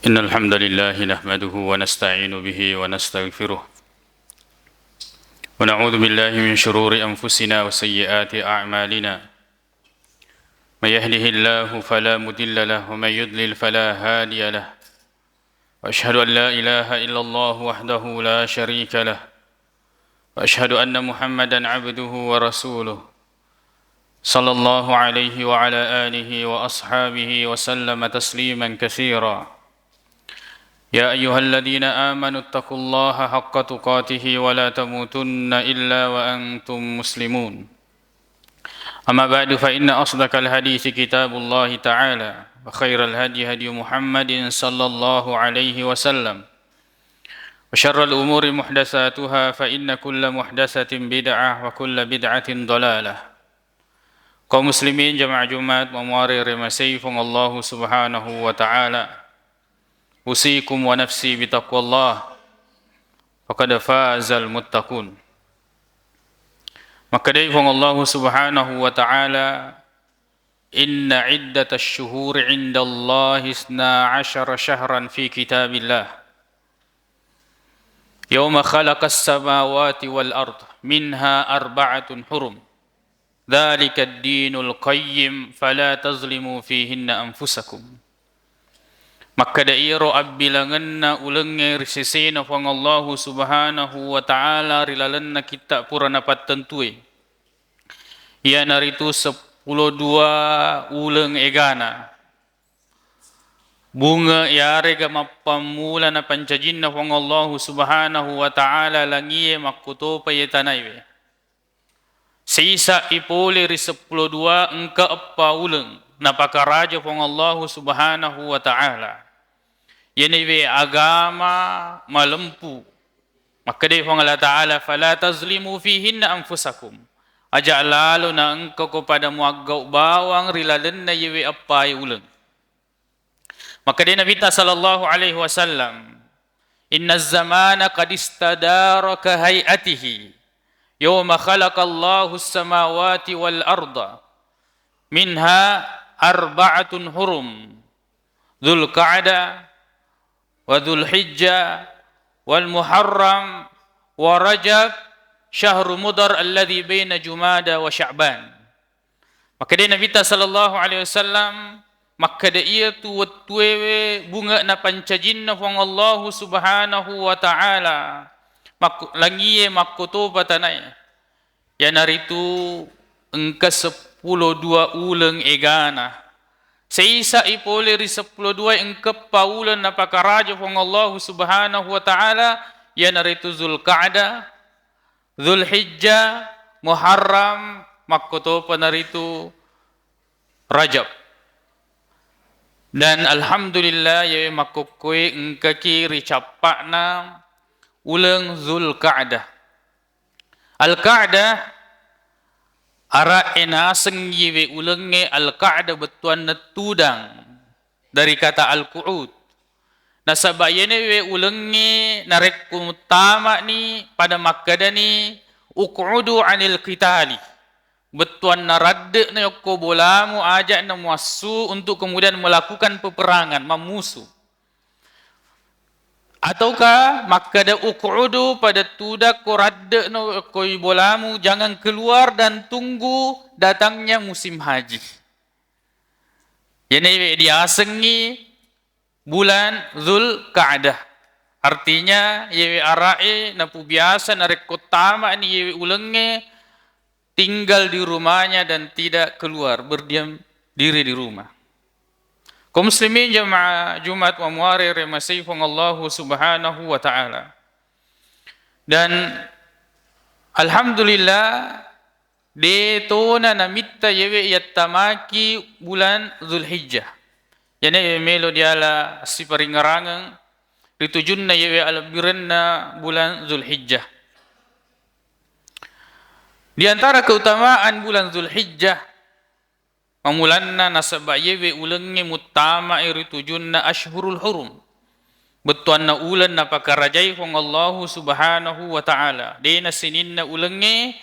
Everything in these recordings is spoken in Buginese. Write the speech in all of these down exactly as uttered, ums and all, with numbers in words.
إن الحمد لله نحمده ونستعين به ونستغفره، ونعوذ بالله من شرور أنفسنا وسيئات أعمالنا. من يهده الله فلا مضل له، ومن يضلل فلا هادي له. وأشهد أن لا إله إلا الله وحده لا شريك له، وأشهد أن محمدا عبده ورسوله، صلى الله عليه وعلى آله وأصحابه وسلم تسليما كثيرا. يا أيها الذين آمنوا اتقوا الله حق تقاته ولا تموتن إلا وأنتم مسلمون. أما بعد، فإن أصدق الحديث كتاب الله تعالى، وخير الهدي هدي محمد صلى الله عليه وسلم، وشر الأمور محدثاتها، فإن كل محدثة بدعة، وكل بدعة ضلالة. Kaum muslimin jamaah Jumat mamuare rimasei Puang Allahu Subhanahu wa Ta'ala, usikum wa nafsi bitaqwallah, faqad fazal muttaqun. Makkedai Puang Allahu Subhanahu wa Ta'ala, "Inna iddatasy syuhuri 'indallahi isna asyara syahran fi kitabillah, yauma khalaqas samawati wal ard, minha arba'atun hurum, dzalikad dinul qayyim, fala tazlimu fihinna anfusakum." Makkeda, iyaro abbilangenna ulengnge ri sesena Puang Allahu Subhanahu wa Ta'ala ri lalenna kitta pura napattentue, iyanaritu seppulo dua uleng egana. Bunge iyarega mappammula napancajinna Puang Allahu Subhanahu wa Ta'ala langie makkutopa iye tanaiwe. Seisa'i pole ri seppulo dua engka eppa uleng napakaraja Puang Allahu Subhanahu wa Ta'ala. Iyanaiwe agama malempu. Makkedai Puang Allah Ta'ala, "Fala tazlimu fihinna anfusakum." Aja lalo na engkako pada muaggau bawang ri lalenna iyewe eppae uleng. Makkedai Nabitta sallallahu alaihi wasallam, "Inna zamana qad istadara ka hayatihi, yauma khalaqallahu samawati wal arda, minha arba'atun hurum, Dzulqa'dah, wa Dzulhijjah, wal Muharram, wa Rajab, syahru Mudhar alladzi baina Jumada wa Sya'ban." Makkeda Nabitta sallallahu alaihi wasallam, makkeda iyatu wettuewe bunge napancajinna Puang Allahu Subhanahu wa Ta'ala makku-, langie makkutopa tanae. Iyanaritu engka seppulo dua uleng egana. Seisa'i pole ri seppulo dua engka eppa uleng napakaraja Puang Allahu Subhanahu wa Ta'ala, iyanaritu Dzulqa'dah, Dzulhijjah, Muharram, makkutopa naritu Rajab. Dan alhamdulillah, iyawe makkukkuwe engkaki ri cappa'na uleng Dzulqa'dah. Al-Qa'dah, ara'e naseng iyewe ulengnge Al-Qa'dah bettuanna tudang, dari kata al-qu'ud. Nasaba iyenewe ulengnge narekko muttama'ni pada makkedani, "Uq'udu 'anil qitali." Bettuanna radde'na yokko bolamu, aja'na muassu untuk kemudian melakukan peperangan, mammusu. Ataukah makkeda, "Uq'udu," pada tudakko radde'no koi bolamu, "jangan keluar dan tunggu datangnya musim haji." Iyenewe diasengngi bulan Dzulqa'dah. Artinya, iyewe ara'e napubiasa narekko tama'ni iyewe ulengnge, tinggal di rumahnya dan tidak keluar, berdiam diri di rumah. Kaum muslimin jamaah Jumat wa muare rimasei Puang Allahu Subhanahu wa Ta'ala. Dan alhamdulillah, de tona namitta iyewe yattamaki bulan Dzulhijjah. Iyanewe melo diala siparingngerangeng ri tujunna iyewe alebbirenna bulan Dzulhijjah. Di antara keutamaan bulan Dzulhijjah, mamulanna nasaba iyewe ulengnge muttama'i ri tujunna Asyhurul Hurum. Bettuanna uleng napakarajai Puang Allahu Subhanahu wa Ta'ala. Dena sininna ulengnge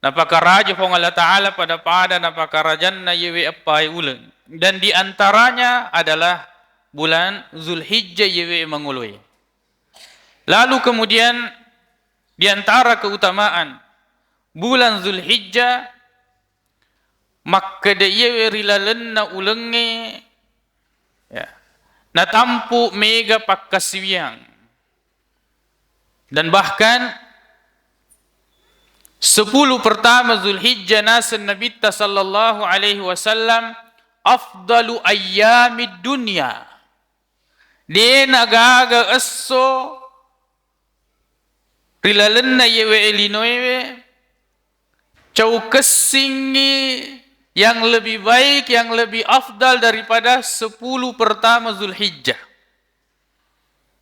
napakaraja Puang Allah Ta'ala pada-pada napakarajanna iyewe eppae uleng. Dan di antaranya adalah bulan Zulhijjah iyewe mangoloe. Lalu kemudian di antara keutamaan bulan Zulhijjah, makkeda iyewe ri lalenna ulengnge, ya, natampu mega pakkasiwiang. Dan bahkan sepuluh pertama Zulhijjah naseng Nabitta sallallahu alaihi wasallam afdalu ayyamid dunya. De' nagaga esso ri lalenna iyewe linoewe cau kessingngi yang lebih baik, yang lebih afdal daripada sepuluh pertama Zulhijjah.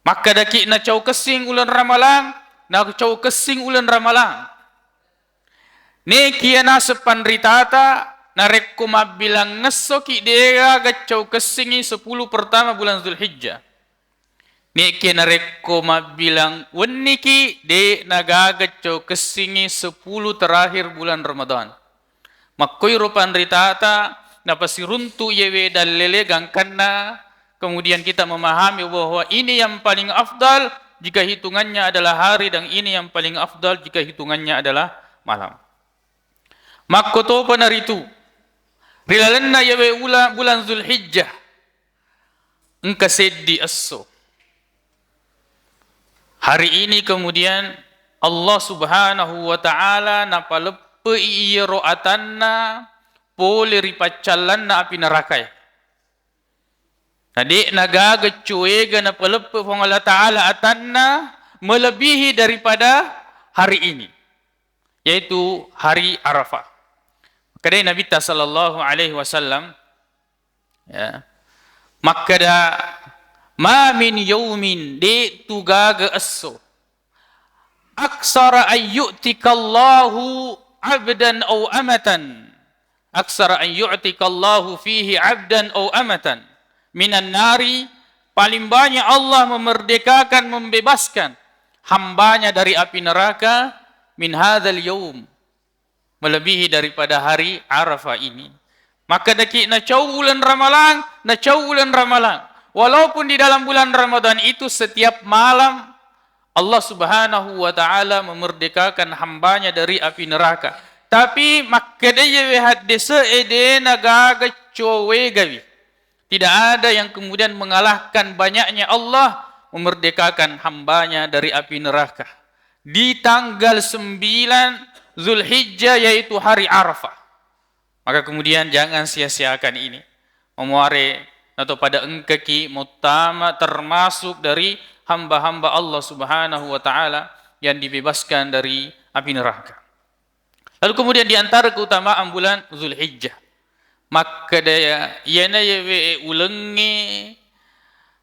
Makkedaki na cau kessing uleng Ramalang, na cau kessing uleng Ramalang. Nekia naseng panritata, narekko mabbilang ngessoki de'gaga cau kessingngi sepuluh pertama bulan Zulhijjah. Nekia narekko mabbilang wenniki, de' nagaga cau kessingngi sepuluh terakhir bulan Ramadan. Makkoiro panritata napasiruntu iyewe dallele gangkanna, kemudian kita memahami bahwa ini yang paling afdal jika hitungannya adalah hari dan ini yang paling afdal jika hitungannya adalah malam. Makkotopa naritu ri lalenna iyewe ula-, bulan Zulhijjah engka seddi esso. Hari ini kemudian Allah Subhanahu wa Ta'ala napaleppe'i iyaro atanna pole ri paccallanna api nerakae. Na de' nagaga cuega napaleppe' Puang Allah Ta'ala atanna melebihi daripada hari ini, yaitu hari Arafah. Makkedai Nabitta sallallahu alaihi wasallam, ya, makkeda, "Ma min yaumin," de' tu gaga esso, "aksara an yu'tikallahu abdan aw amatan, aksara an yu'tikallahu fihi abdan aw amatan minan nari," paling banyak Allah memerdekakan, membebaskan hambanya dari api neraka, "min hadzal yaum," melebihi daripada hari Arafah ini. Makkedaki na cau uleng Ramalang, na cau uleng Ramalang. Walaupun di dalam bulan Ramadan itu setiap malam Allah Subhanahu wa Ta'ala memerdekakan hambanya dari api neraka. Tapi makkedai iyewe haddese'e de' nagaga cuegawi. Tidak ada yang kemudian mengalahkan banyaknya Allah memerdekakan hambanya dari api neraka di tanggal sembilan Zulhijjah, yaitu hari Arafah. Maka kemudian jangan sia-siakan ini. Mamuare nato pada engkaki muttama termasuk dari hamba-hamba Allah Subhanahu wa Ta'ala yang dibebaskan dari api neraka. Lalu kemudian di antara keutamaan bulan Zulhijjah, makkeda iyana iyewe ulengnge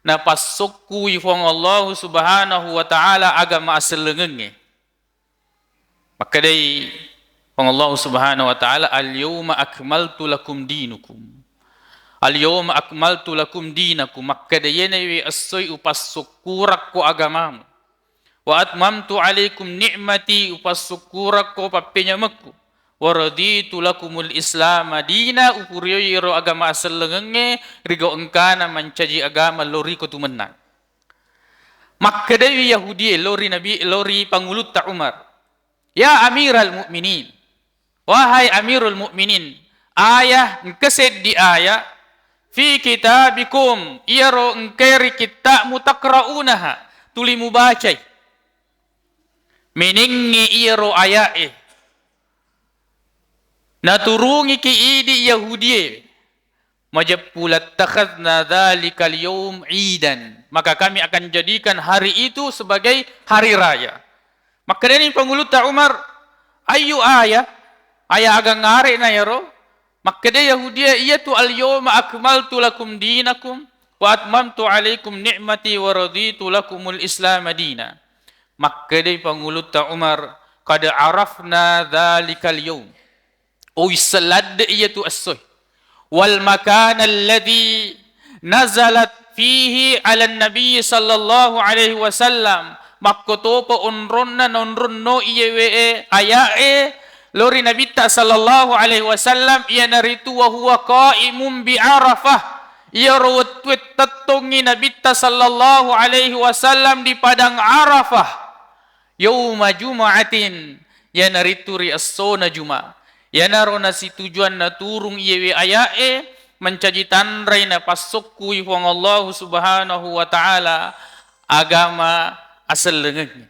napassokkui Puang Allah Subhanahu wa Ta'ala agama asellengengnge. Makkedai Puang Allah Subhanahu wa Ta'ala, "Al-yauma akmaltu lakum dinukum." "Al-yauma akmaltu lakum dinakum." Makkeda iyana iyewe essoi upassukkurakko agamamu. "Wa atmamtu alaikum ni'mati," upassukkurakko pappenyamekku. "Wa raditu lakumul Islama dina," upurioi ero agama asellengengnge rigau engkana mancaji agama loriko tumennang. Makkedai Yahudie lori Nabi, lori Pangulutta Umar, "Ya Amiral Mukminin, wahai Amirul Mukminin, ayah engka seddi ayat fi kitabikum, iyaro engkae ri kitta'mu, takra'unaha, tuli mubacai." Menengngi iyaro aya'e naturungiki idi Yahudie, majeppu, "Lattakhadna dzalikal yaum idan," maka kami akan jadikan hari itu sebagai hari raya. Makkedani Pangulutta Umar, "Ayyu aya? Aya aga ngare'na iyaro?" Makkeda Yahudie, "Iyatu al-yauma akmaltu lakum dinakum wa atmamtu alaikum ni'mati wa raditu lakumul Islama dina." Makkedai Pangulutta Umar, "Qad arafna dzalikal yaum." Uwisseng ladde iyatu essoe. "Wal makana alladzi nazalat fihi 'alan nabi sallallahu alaihi wasallam," makkotopa onronna naonronno iyewe aya'e lori Nabitta sallallahu alaihi wasallam, iyanaritu wa huwa qaimun bi Arafah, iyaro wettue tettong Nabitta sallallahu alaihi wasallam di padang Arafah yauma juma'atin, iyanaritu ri essona Juma. Iyanaro nasitujuanna turung iyewe aya'e, mancaji tanrai napassokkui Puang Allahu Subhanahu wa Ta'ala agama asellengengnge.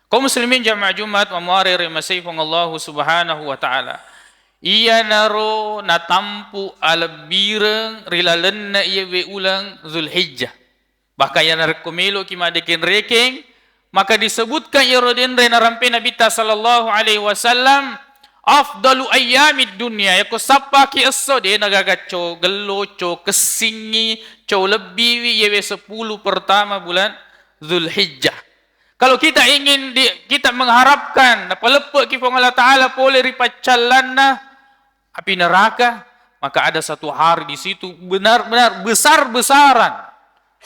Kaum muslimin jamaah Jumat, wa muare ri masei Puang Allahu Subhanahu wa Ta'ala. Iyanaro natampu alebbireng ri lalenna iyewe uleng Zulhijjah. Bahkan iya narekko meloki madekeng-rekeng, maka disebutkan iyaro denre narampe Nabitta sallallahu alaihi wasallam, afdalu ayyamid dunya, yako sappaki esso, de nagaga co gello, co kessingngi, co lebbiwi, iyewe sepuluh pertama bulan Zulhijjah. Kalau kita ingin di-, kita mengharapkan napaleppe'ki Puang Allah Ta'ala pole ri paccallanna api neraka, maka ada satu hari di situ benar-benar besar-besaran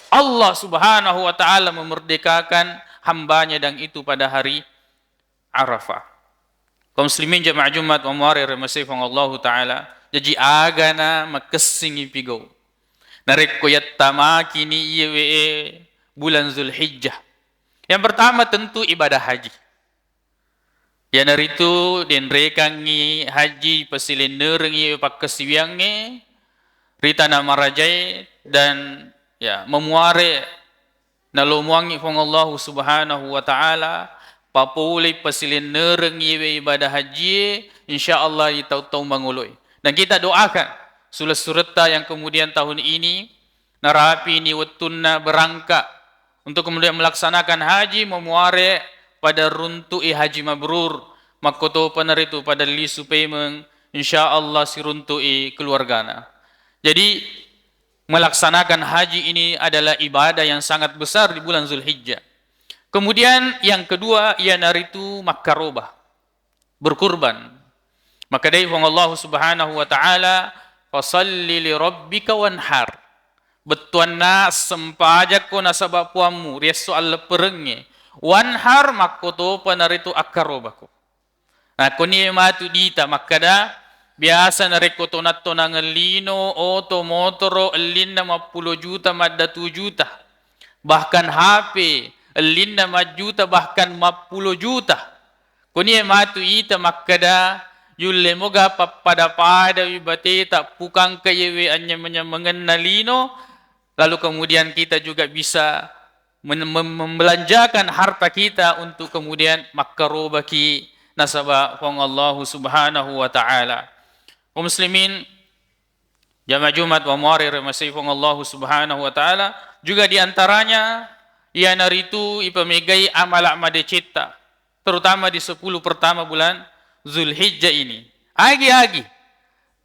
Allah Subhanahu wa Ta'ala memerdekakan hambanya, dan itu pada hari Arafah. Kaum muslimin jamaah Jumat wa muare ri masei Puang Allahu Ta'ala. Jaji agana makessingngi pigau narekko yattamakini iyewe bulan Zulhijjah. Yang pertama tentu ibadah haji. Iyanaritu denrekangngi haji pasilennerengngi pakkasiwiyangnge ri tana marajae dan, ya, memuare nalomoangngi Puang Allahu Subhanahu wa Ta'ala, papolei pasilennerengngi iyewe ibadah hajie, insya Allah i tau-tau mangoloe. Dan kita doakan sula-suretta yang kemudian tahun ini narapini wettunna berangkat untuk kemudian melaksanakan haji, memuare pada runtu'i haji mabrur, makkotopa naritu pada lisu pemeng, insya Allah siruntu'i keluargana. Jadi, melaksanakan haji ini adalah ibadah yang sangat besar di bulan Zulhijjah. Kemudian yang kedua, iyanaritu makkaroba, berkurban. Makkedai Puang Allah Subhanahu wa Ta'ala, "Fasalli li rabbika wanhar." Bettuanna sempajakko nasaba puammu, riesso allepperengnge. Wanhar, makkotopa naritu akkarobako. Nakkonie matu dita makkeda, biasa narekko tonang-tonangeng lino, oto, motoro, ellinna mappulo juta, maddatu juta. Bahkan H P, ellinna majjuta, bahkan mappulo juta. Konie matu ita makkeda, yulle moga pappada-padawi bateta pukangka iyewe anyameng-nyamengenna lino, lalu kemudian kita juga bisa men-, mem-, membelanjakan harta kita untuk kemudian makkarobaki nasaba Puang Allahu Subhanahu wa Ta'ala. Kaum muslimin, jamaah Jumat wa muare ri masei Puang Allahu Subhanahu wa Ta'ala, juga di antaranya iyanaritu ipamegai amala madecetta, terutama di sepuluh pertama bulan Zulhijjah ini. Agi-agi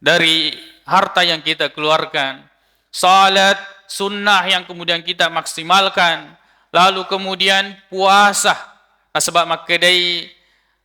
dari harta yang kita keluarkan, salat sunnah yang kemudian kita maksimalkan, lalu kemudian puasa. Nasaba makkedai,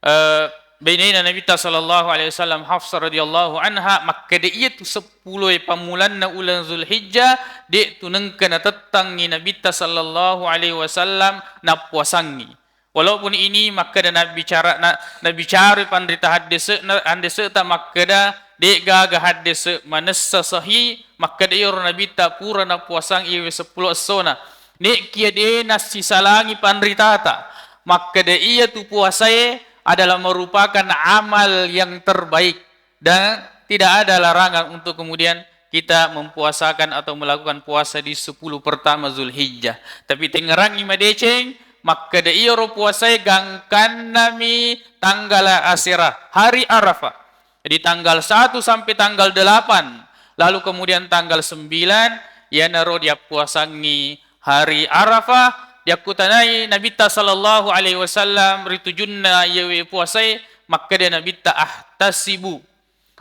eh, bainena Nabitta sallallahu alaihi wasallam, Hafsah radhiyallahu anha, makkeda, iyatu seppulo e pammulanna uleng Zulhijjah, de tu nengka natettangngi Nabitta sallallahu alaihi wasallam nappuasangngi. Walaupun ini makkeda nabbicara, na-, nabbicara panrita haddese-, na-, handeseta makkeda, de gaga haddese manessa sahih makkeda iyaro Nabitta pura nappuasang iyewe seppulo essona. Nekia de nassisalangi panritata makkeda iyatu puasae adalah merupakan amal yang terbaik. Dan tidak ada larangan untuk kemudian kita mempuasakan atau melakukan puasa di sepuluh pertama Zulhijjah. Tapi tengngerangngi madeceng, makkeda iyaro puasae gangkannami tanggala asera, hari Arafah. Jadi tanggal satu sampai tanggal delapan, lalu kemudian tanggal sembilan, iyanaro diappuasangngi hari Arafah. Diakkutanai Nabitta sallallahu alaihi wasallam ri tujunna iyewe puasae, makkeda Nabitta, "Ahtasibu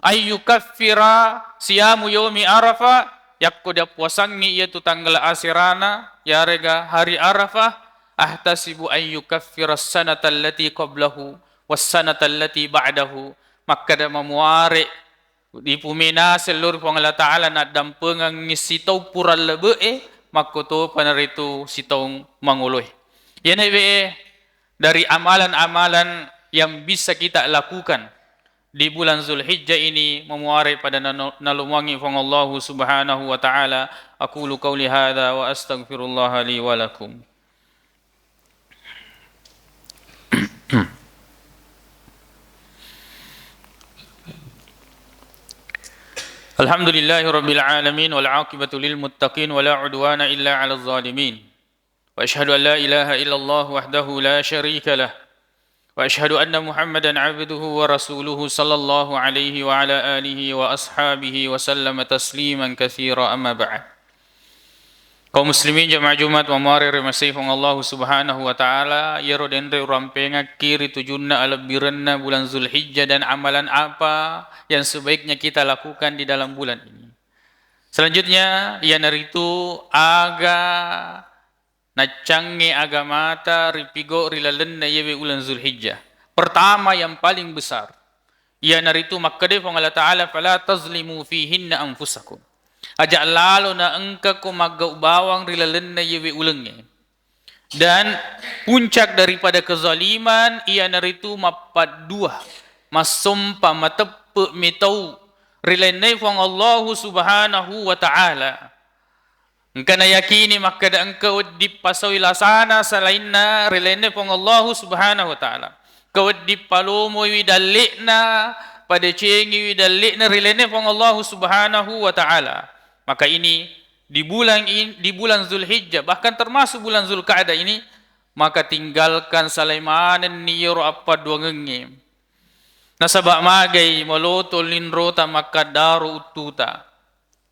ayyukaffira siyamu yaumi Arafa," yakko diappuasangngi iyatu tanggal aserana, yarega hari Arafah, "ahtasibu ayyukaffira sanata allati qablahu was sanata allati ba'dahu," makkeda mamuare dipumenaseng lao ri Puang Allah Ta'ala naddampengengngi sitaung pura lebe'e, makkotopa naritu sitaung mangoloe. Iyana iwe dari amalan-amalan yang bisa kita lakukan di bulan Zulhijjah ini memuare pada nano-, nalomuangi Puang Allahu Subhanahu wa Ta'ala. Aqulu qauli hadza wa astaghfirullaha li wa lakum. Alhamdulillahi rabbil alamin, wal aqibatu lil muttaqin, wa la udwana illa 'alal zalimin. Wa asyhadu an la ilaha illallah wahdahu la syarika lah. Wa asyhadu anna Muhammadan abduhu wa rasuluhu sallallahu alaihi wa ala alihi wa ashabihi wa sallama tasliman katsira, amma ba'd. Kaum muslimin jamaah Jumat mamuare ri masei Puang Allahu Subhanahu wa Ta'ala, iyaro denre urampengakki ri tujunna alebbirenna bulan Zulhijjah dan amalan apa yang sebaiknya kita lakukan di dalam bulan ini. Selanjutnya, iyanaritu aga naccangnge agamata ripigo ri lalenna iyewe uleng Zulhijjah. Pertama, yang paling besar, iyanaritu makkedai Puang Allah Ta'ala, "Fala tazlimu fihinna anfusakum." Aja lalo na engkako maggau bawang ri lalenna iyewe ulengnge. Dan puncak daripada kezaliman iyanaritu mappaddua, massompa, mateppe, metau ri lainna Puang Allahu Subhanahu wa Ta'ala. Engka nayakini makkeda engka wedding pasaui lasana salainna ri lainna Puang Allahu Subhanahu wa Ta'ala. Engka wedding palomoi dalle'na, padecengiwi dalle'na ri lainna Puang Allahu Subhanahu wa Ta'ala. Maka ini di bulan in-, di bulan Zulhijjah, bahkan termasuk bulan Zulkaadah ini, maka tinggalkan salai manenni iyaro appadduangengnge. Nasaba magai maloto linrota makkaddaro uttuta.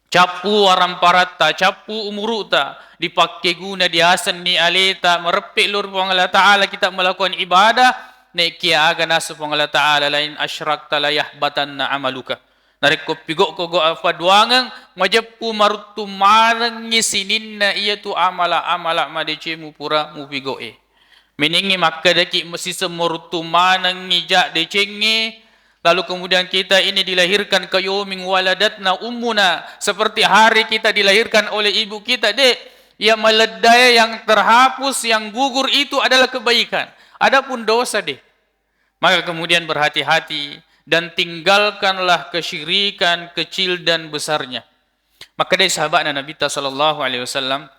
Cappu waramparatta, cappu umuru'ta, dipakkeguna diasenni aleta, mareppe lao ri Puang Allah Ta'ala kita melakukan ibadah, naekia aga naseng Puang Allah Ta'ala, "La in asyrakta la yahbatanna amaluka." Narekko pigokko go appaduangeng, majeppu maruttung manengngi sininna iyatu amala-amala madecemu pura mupigoe. Menengngi makkedaki siseng maruttung manengngi ja decengnge, lalu kemudian kita ini dilahirkan ke yaumin waladatna ummuna, seperti hari kita dilahirkan oleh ibu kita, dek. Yang meledai, yang terhapus, yang gugur itu adalah kebaikan. Adapun dosa, dek. Maka kemudian berhati-hati dan tinggalkanlah kesyirikan kecil dan besarnya. Makkedai sahabatna Nabitta sallallahu alaihi wasallam,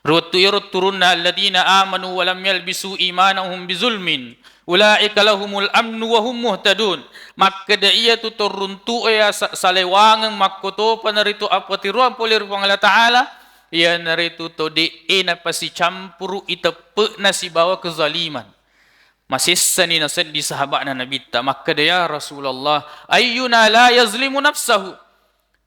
ri wettu iyaro turunna, "Alladzina amanu wa lam yalbisu imanahum bizulmin, ulaika lahumul amnu wa hum muhtadun." Makkeda iyatu toruntu'e asa-, salewangeng makkotopana ritu appatiruang pole ri Puang Allah Ta'ala, iyanaritu to de'e napasicampuru iteppe'na sibawa kezaliman. Masessani nasedding sahaba'na Nabitta, makkeda, "Ya Rasulullah, ayyuna la yazlimu nafsahu?"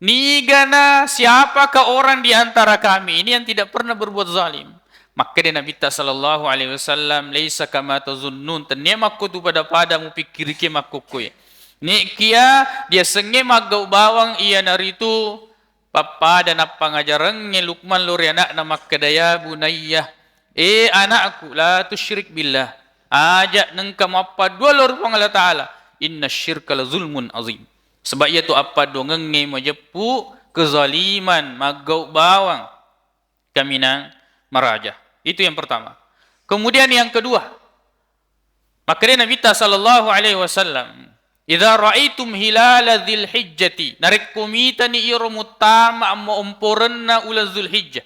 Nigana, siapakah orang di antara kami ini yang tidak pernah berbuat zalim? Makkeda Nabitta sallallahu alaihi wasallam, "Laisa kama tazunnun." Tennia makkutu pada-pada mupikkiriki makkukkuwe. Nekia diasengnge maggau bawang iyanaritu pappada nappangajarengnge Luqman lao ri ana'na makkeda, "Ya bunayya, e anakku, la tusyrik billah, aja nengka mappaddua lao ri Puang Allah Ta'ala, inna syirka la zulmun azim." Sebab iyatu appadduangengnge majeppu kezaliman, maggau bawang kaminang maraja. Itu yang pertama. Kemudian yang kedua, makkeda Nabitta sallallahu alaihi wasallam, "Idza ra'aitum hilala dzil hijjati," narekko mitani iyaro muttama amma omporenna uleng Zulhijjah,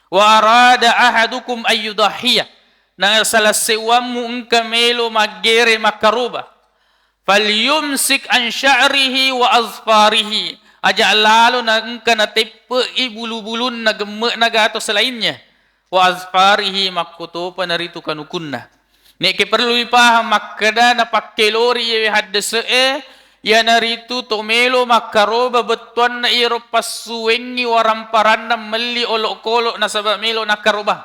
"wa arada ahadukum ayyudahhiya," na salah seuwammu engka melo maggere makkaroba, "falyumsik an sya'rihi wa azfarihi," aja lalo na engka nateppe'i bulu-bulunna, gemme'na gato selainnya, "wa azfarihi," makkutopa naritu kanukunna. Nekke perlu ipaham makkeda napakkelori iyewe haddese'e, iyanaritu to melo makkaroba bettuanna iyaro passuwengngi waramparanna melli olokolo nasaba melo nakkarobang.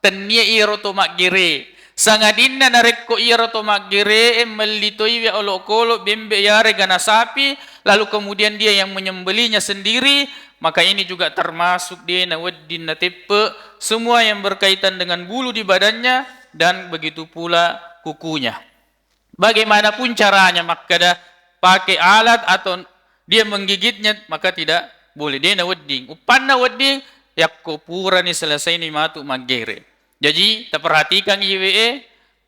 Tennia iyaro to maggere. Sangadinna narekko iyaro to maggere e melli toiwi olokolo, bembe, yarega na sapi, lalu kemudian dia yang menyembelihnya sendiri, maka ini juga termasuk de nawedding nateppe semua yang berkaitan dengan bulu di badannya dan begitu pula kukunya. Bagaimanapun caranya, makkeda pakai alat atau dia menggigitnya, maka tidak boleh. De nawedding. Uppanna wedding, yakko purani selesaini matu maggere. Jaji, taperhatikan iyewe e,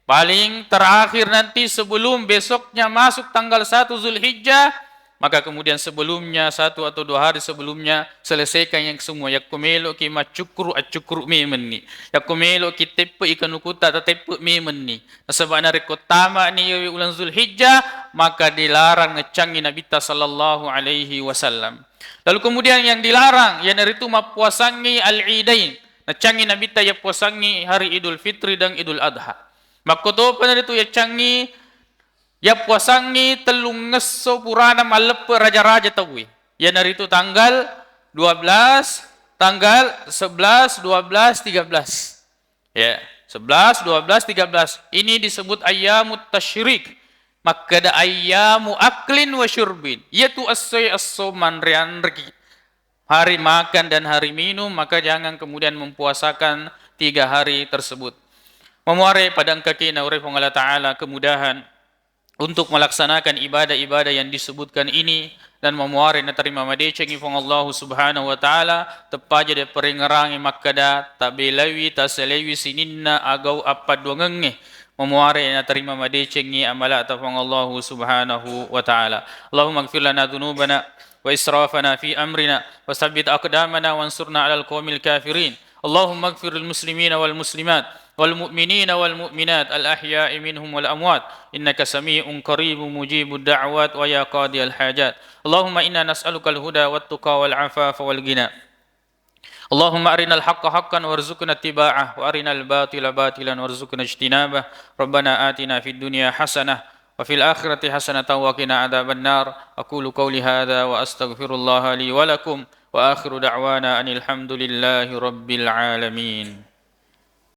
Paling terakhir nanti sebelum besoknya masuk tanggal satu Zulhijjah, maka kemudian sebelumnya, satu atau dua hari sebelumnya, selesaikan yang semua. Yakko meloki maccukkuru, accukkuru memenni. Yakko meloki teppe ikanukuta, tateppe memenni. Nasaba narekko tamani iyawe uleng Zulhijjah, maka dilarang naccangi Nabitta sallallahu alaihi wasallam. Lalu kemudian yang dilarang, iyanaritu mappuasangi al-Idain. Naccangi Nabitta yappuasangi hari Idul Fitri dan Idul Adha. Makkotopa naritu yaccangi, yappuasangi tellungngesso purana malleppe raja-raja tauwe. Iyanaritu tanggal dua belas, tanggal sebelas, dua belas, tiga belas. Ya, sebelas, dua belas, tiga belas. Ini disebut ayyamut tasyrik. Makkeda ayyamu aklin wa syurbin. Iyatu essoe esso manre-anreki. Hari makan dan hari minum, maka jangan kemudian mempuasakan tiga hari tersebut. Mamuare pada engkaki naure Puang Allah Ta'ala kemudahan untuk melaksanakan ibadah-ibadah yang disebutkan ini, dan mamuare natarima madecengi Puang Allahu Subhanahu wa Ta'ala, teppaja de perengerangi makkeda, tabelaiwi, taselewi sininna agau appadduangengnge, mamuare natarima madecengi amalata Puang Allahu Subhanahu wa Ta'ala. Allahumma ighfir lana dzunubana wa israfana fi amrina wa tsabbit aqdamana wansurna 'alal qaumil kafirin. Allahumma ighfir lil muslimina wal muslimat wal mu'minina wal mu'minat al ahya'i minhum wal amwat, innaka sami'un qaribun mujibud da'wat wa ya qadiyal hajat. Allahumma inna nas'alukal huda wat tuqa wal afafa wal ghina. Allahumma arinal haqqa haqqan warzuqna ittiba'ah, wa arinal batila batilan warzuqna ijtinabah. Rabbana atina fid dunya hasanah, wa fil akhirati hasanatan wa qina adzaban nar. Aqulu qauli hadza wa astaghfirullaha li wa lakum, wa akhiru da'wana anil hamdulillahi rabbil alamin.